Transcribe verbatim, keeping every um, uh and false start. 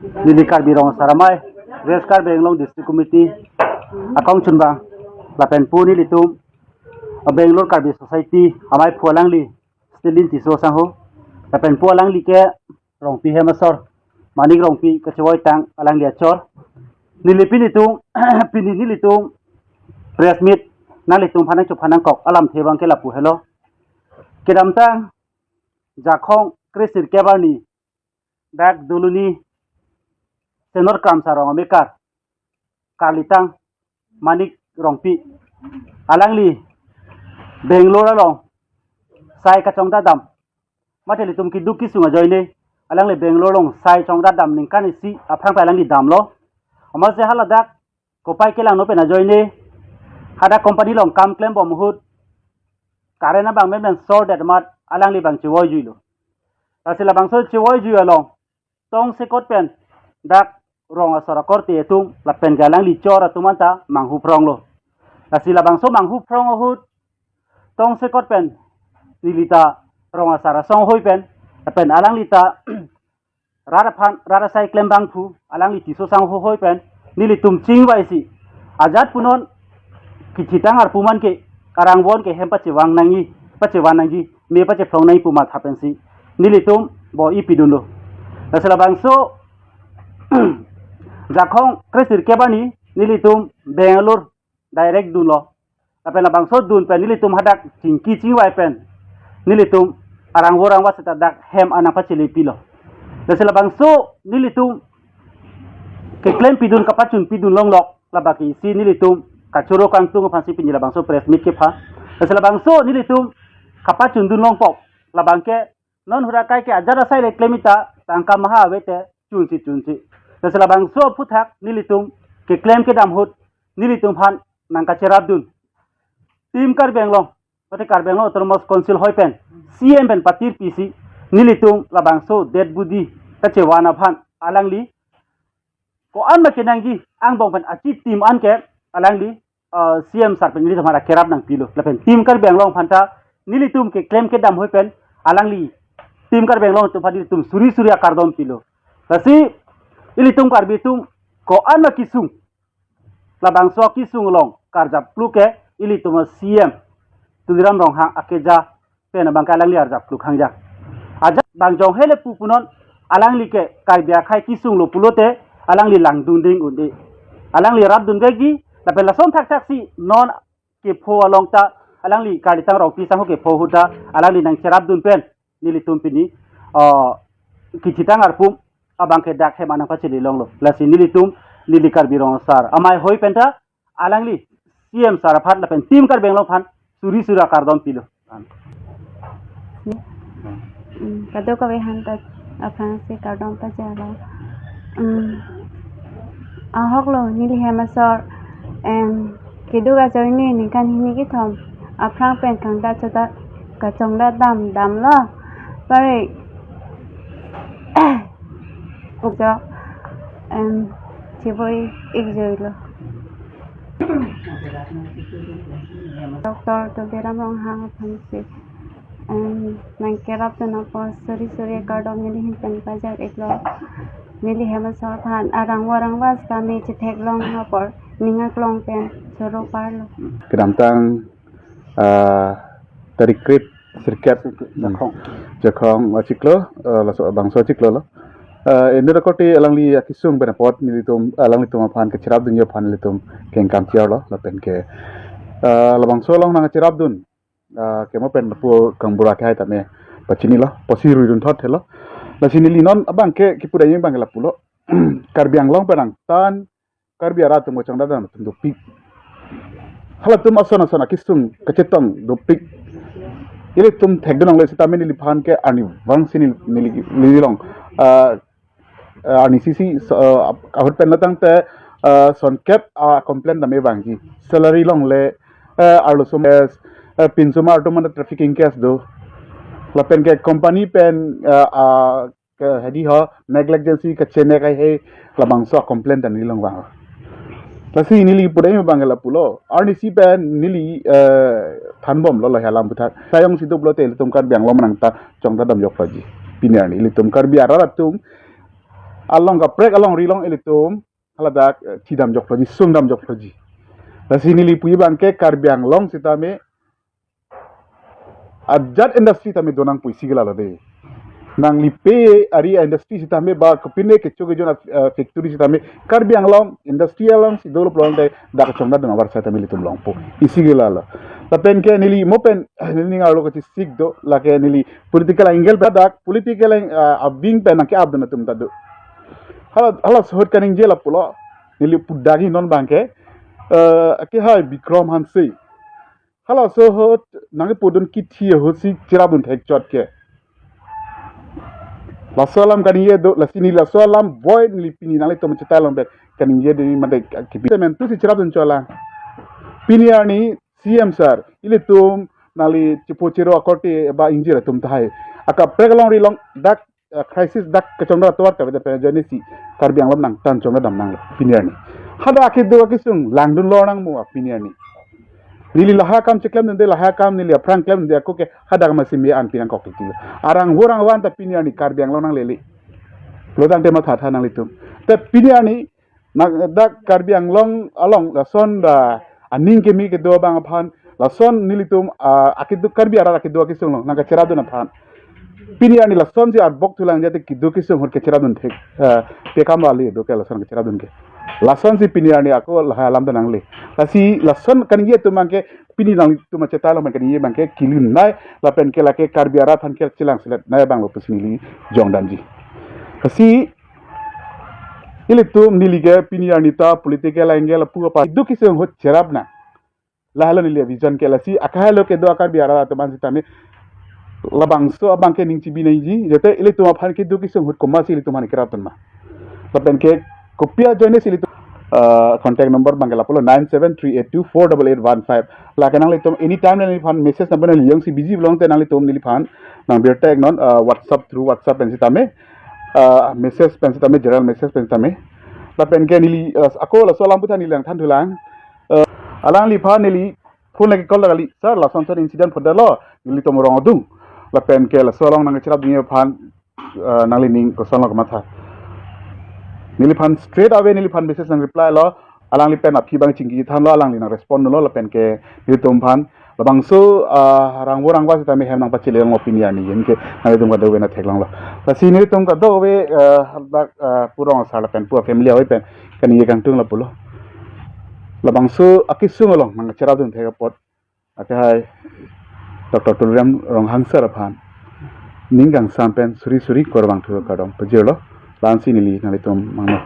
Neli Karbi Rong Asar Amei, West Karbi Anglong District Committee akongchunbang, lapen pu nelitum Bangalore Karbi Society amei phu alangli Stalin Tisso sangho, lapen pu alangli ke Rongpi hem asor, Manik Rongpi kachevoitang alangli achor. Neli pini tum, pini nelitum press meet nanglitum aphan nangchephan nangkok alamthe abang ke lapu helo. Kedamtang Jakhong kre sirkep arni, dak Doloni Senor Kramsa Rong amekar, karlitang Manik Rongpi, alangli Bangalore along sai kachongdat dam, mate ilitum keduk kesung ajoine alangli Bangalore along sai chongdat dam ningkan isi aphrang pen alangli damlo. Amatsi haladak kopai kelangno pen ajoine hadak company along kam klembom ahut current abang menmen short det amat alangli abang chevoijuilo. Lasi labangso chevoijui along tongsekot pen dak rong asor akorte atum lapen ke alangli chor atum anta manghu phronglo. Lasi labangso manghu phrong ahut tongsekot pen nelita Rong Asar Asong ahoi pen, lapen alanglita rat aphan, rat asai klembangphu alangli Tisso sangho ahoi pen nelitum chingvaisi ajat punon kethitang arpu man ke arang von ke hem pachevang nangji, pachevan nangji, me pachephlong nangji pu matha pensi nelitum bor-i pidunlo. Lasi labangso Jakhong kre sirkep arni nelitum Bangalore direct dunlo. Lapen labangso dun pen nelitum hadak chingki chingvai pen nelitum arang vo rangva seta dak hem anang pachele pilo. Lasi labangso nelitum keklem pidun kapachun pidun longlok, labang ke isi nelitum kachoro kangtung aphansi pini labangso press meet kepha. Lasi labangso nelitum kapachun dun longpo, labang ke non ahut akai ke ajat asai le klem ita tangka maha ave te chunsi chunsi. Lasi labangso aphuthak nelitum keklem kedam ahut nelitum aphan nangkacherap dun Team Karbi Anglong, mate Karbi Anglong Autonomous Council ahoi pen C M pen patir pisi nelitum labangso dead body kachevan aphan alangli ko-an ma kenangji angbong pen achi team an ke alangli, uh, C M sir pen nelitum aphan akerap nangpilo. Lapen Team Karbi Anglong aphanta nelitum keklem kedam ahoi pen alangli Team Karbi Anglong atum aphan nelitum suri suri akardom pilo. Lasi ilitum Karbi atum ko-an ma kesung, labangso kesung along karjap pluk ke ilitum C M Tuliram Ronghang akeja pen abang ke alangli arjap pluk hangja. Ajat bang jong hele pu punon alangli ke Karbi akhei kesunglo pulote alangli langdun ding un-e. Alangli rapdun vekji, lapen lason thakthaksi non kepho along ta alangli karlitang Rongpi sangho kepho ahut ta alangli nangcherapdun pen nelitum pini, uh, kethitang arpu abang ke dak hem anang pachele longlo. Lasi nelitum neli Karbi Rong Asar Amei ahoi pen ta alangli C M sir aphan lapen Team Karbi Anglong aphan suri suri akardom pilo. Hmm, kadokave aphanta aphrangsi kardom pajalo. Hmm, ahoklo neli hem asor, em, keduk ajoine ningkan hini kethom aphrang pen kangdat chodat kachongdat dam damlo. Pare ukjo, em, chevoi-ikjuilo. Doctor Tuliram Ronghang aphansi, em, nangkerapdun apot suri suri akardom neli ahin pen pajir-iklo. Neli hem asor aphan arang vo rangva seta me chetheklong apot ning aklong pen choro parlo. Kedamtang, ah, tarik kre sirkep, Jakhong. Jakhong achiklo, ah, laso bangso achiklo lo. Ah, inut akorte alangli akesung pen apot nelitum, alanglitum aphan kacherapdunji aphan nelitum kengkam tiarlo lapen ke, ah, labangso along nangcherapdun, ah, kemo pen lapu kangbura kehai tame pachinilo, pasi ruidun thot helo. Lasi neli non abang ke kipudai abang ke lapulo. Karbi Anglong pen angtan Karbi arat atum kachongdat dam atum dopik. Halatum ason ason akesung kachetong dopik. Ilitum thekdun longle sitame neliphan ke arnivangsi neli, neli, neli along, ah, ah, arnisi si, so, ah, ahut pen lo tangte, ah, sonkep, ah, complain dam-e vangji. Salary longle, ah, arloso, ah, ah, pinsomar atum anta trafficking case do. Lapen ke company pen, ah, ah, ke hedi ho negligence kachene kai he labangso complain ta neli along vang. Lasi neli pudai abang ke lapulo. Arnisi pen neli, eh, thanbomlo lahai alam aputhak. Sayong si doplote ilitum Karbi Anglong pen angtan chongdat dam joklo ji. Pini arni ilitum Karbi arat atum along kaprek alongri along ilitum haladak, eh, chidam jokloji, sungdam jokloji. Lasi neli pu abangke Karbi Anglong sitame ajat industry tame donang pu isi ke lalo de. Nangli pe ari industry sitame ba kopine kecho kejon, eh, factory sitame Karbi Anglong industry alongsi dolo pulote dak chongda dun abar sitame ilitum longpo isi ke lalo. Lapen ke neli mo pen, eh, neli ning arlo kachisik do, lake neli political angle pen dak political ang-, eh, abing pen nangke-ap dun atum ta do. Hala, halaso ahut kaningje lapulo, neli pudagi non abangke, eh, akehai Bikram Hanse. Halaso ahut nangkepudun kithi ahutsi cherapdun thekchot ke. Laso alam kaningje do, lasi neli laso alam boi neli pini nanglitum chetai along pen kaningje dini mate kipi semen tusi cherapdun cholang. Pini arni C M sir, ilitum nangli chipo chiro akorte ba ingjir atum tahai. Akaprek alongri along dak, eh, crisis dak kachongdar atovar kaveta pen ajoine si Karbi Anglong nangtan chongdar dam nanglo pini arni. Hadak kedo akesung langdun lonang mo pini arni. Neli lahai akam chiklemdunde, lahai akam neli aphrang klemdunde ako ke hadak masi me an pinangkok titi. Arang hurang van ta pini arni Karbi Anglong nanglele. Lodang tema thatha nanglitum. Te pini arni nang dak Karbi Anglong along lason da aning keme kedo abang aphan, lason nelitum, ah, akedo Karbi arat akedo akesung along nangkacherapdun aphan. Pini arni lasonsi arbok thulang jate kedo kesung ahut kacherapdun thek, eh, pekam vale do ke lason kacherapdun ke. Lasonsi pini arni ako lahai alam ta nangle. Lasi lason kaningje atum abangke pini nangtum achetai along pen kaningje abangke kelun nai lapen ke lake Karbi arat aphan ke chelang selet nai abang lo pusi neli jongdamji. Lasi ilitum neli ke pini arni ta political angle apu apa kedo kesung ahut cherap nang. Lahelo neli vision ke, lasi akahelo kedo a-Karbi arat atum an sitame labangso abangke ning chibi nangji, jate ilitum aphan kedo kesung ahut komatsi ilitum aphan kerapdun ma. Lapen ke kopi ajoine si ilitum, ah, contact number abangke lapulo nine seven three eight two four double eight one five. Lake nanglitum anytime nangliphan message number nangli jongsi busy pulote nanglitum neliphan nangbirta iknon, ah, WhatsApp, through WhatsApp pen sitame, ah, message pen sitame, general message pen sitame. Lapen ke neli, ah, ako laso alam aphuthak neli nangthan thulang. Ah, alangliphan neli phone lake call kali, "Sir, lason son incident phodalo, nelitum rong adung." Lapen ke laso along nangcherapdunji aphan, ah, nanglining kosonlo kamatha. Neliphan straight away neliphan message nangreply lo, alangli pen aphi abang chingki thanlo, alangli nangrespond lo, lapen ke nelitum aphan labangso, ah, rangvo rangva sitame hem nangpachelong pini arni, anke nanglitum kadokave nangtheklonglo. Lasi nelitum kadokave, ah, dak, ah, pu rong asar lapen pu family avi pen kaningje kangtung lapulo. Labangso akesung along nangcherapdun thek apot akehai Doctor Tuliram Ronghang sir aphan ning kangsam pen suri suri kardom thu kardom pajirlo. La-ansi neli nanglitum mangno.